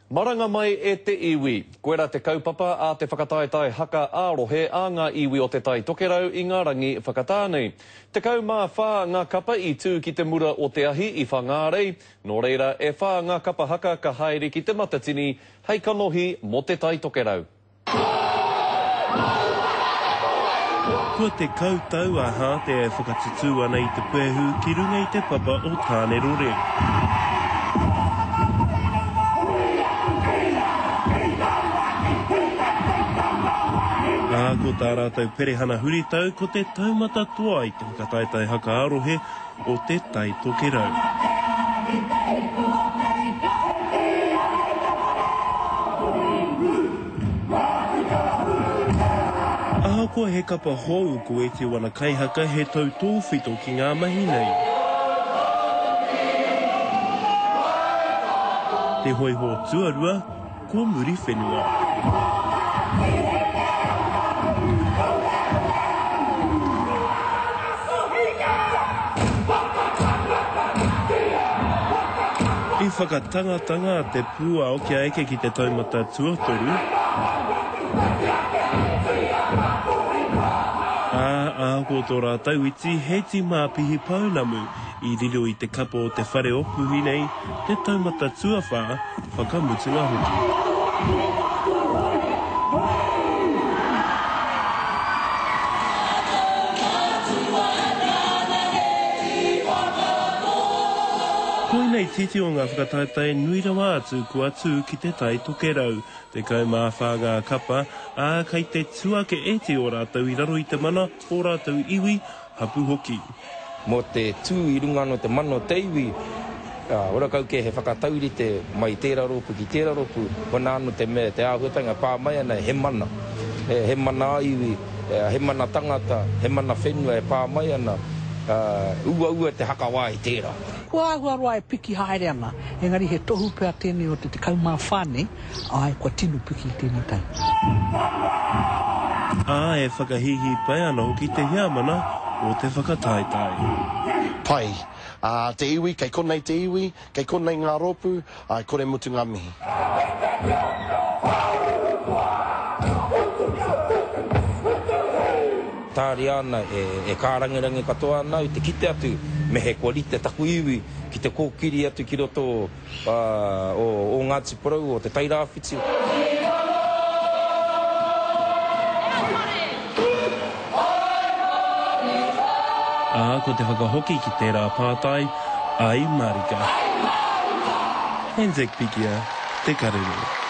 Maranga mai e te iwi. Koira te kaupapa a te whakataetae haka ā-rohe a ngā iwi o Te Tai Tokerau i ngā rangi whakatānei. 14 ngā kapa i tū ki te mura o te ahi i Whangārei, nō reira e whā ngā kapa haka ka haere ki Te Matatini hei kanohi mō Te Tai Tokerau. Kua 10 tau a Hātea e whakatutū ana i te puehu ki runga i te papa o Tānerore. Ā, ko tā rātou perehana huritau ko te taumata toa i te whakataetae haka ā-rohe o Te Tai Tokerau. Ahakoa he kapa hou ko ētehi o ana kaihaka he tautōwhito ki ngā mahi nei. Te hōiho tuarua, ko Muriwhenua. I whakatangatanga te pūao kia eke ki te taumata tuatoru, ā, ahakoa tō rātou iti, he tīma pihi pounamu i riro i te kapa o te whare o Puhi nei te taumata tuawhā whakamutunga hoki. Koinei titi o ngā whakataetae nui rawa atu kua tū ki Te Tai Tokerau. 14 ngā kapa, ā, kei te tū ake ētehi o rātou i raro i te mana o rātou iwi, hapū hoki. Mō te tū i runga anō te mana o te iwi, ā, ora kau kē he whakataurite mai tērā rōpū ki tērā rōpū, hona anō te mea, te āhuatanga e pā mai ana he mana, he mana ā-iwi, he mana tangata, he mana whenua e pā mai ana, ā, uaua te hakawā i tērā. Kua āhua roa e piki haere ana, engari he tohu pea tēnei o te 14 nei, Āe, kua tino piki i tēnei tau. Ā, e whakahīhī pai ana hoki te heamana o te whakataetae. Pai. Ā, te iwi, kei konei te iwi, kei konei ngā rōpū, ā, e kore mutu ngā mihi. Tāria ana, e kārangirangi katoa ana au te kite atu me he kua rite taku iwi ki te kōkiri atu ki roto o Ngāti Porou, o Te Tairāwhiti. Ā, ko te whakahoki ki tērā pātai, ai mārika. Anzac Pikia, Te Karere.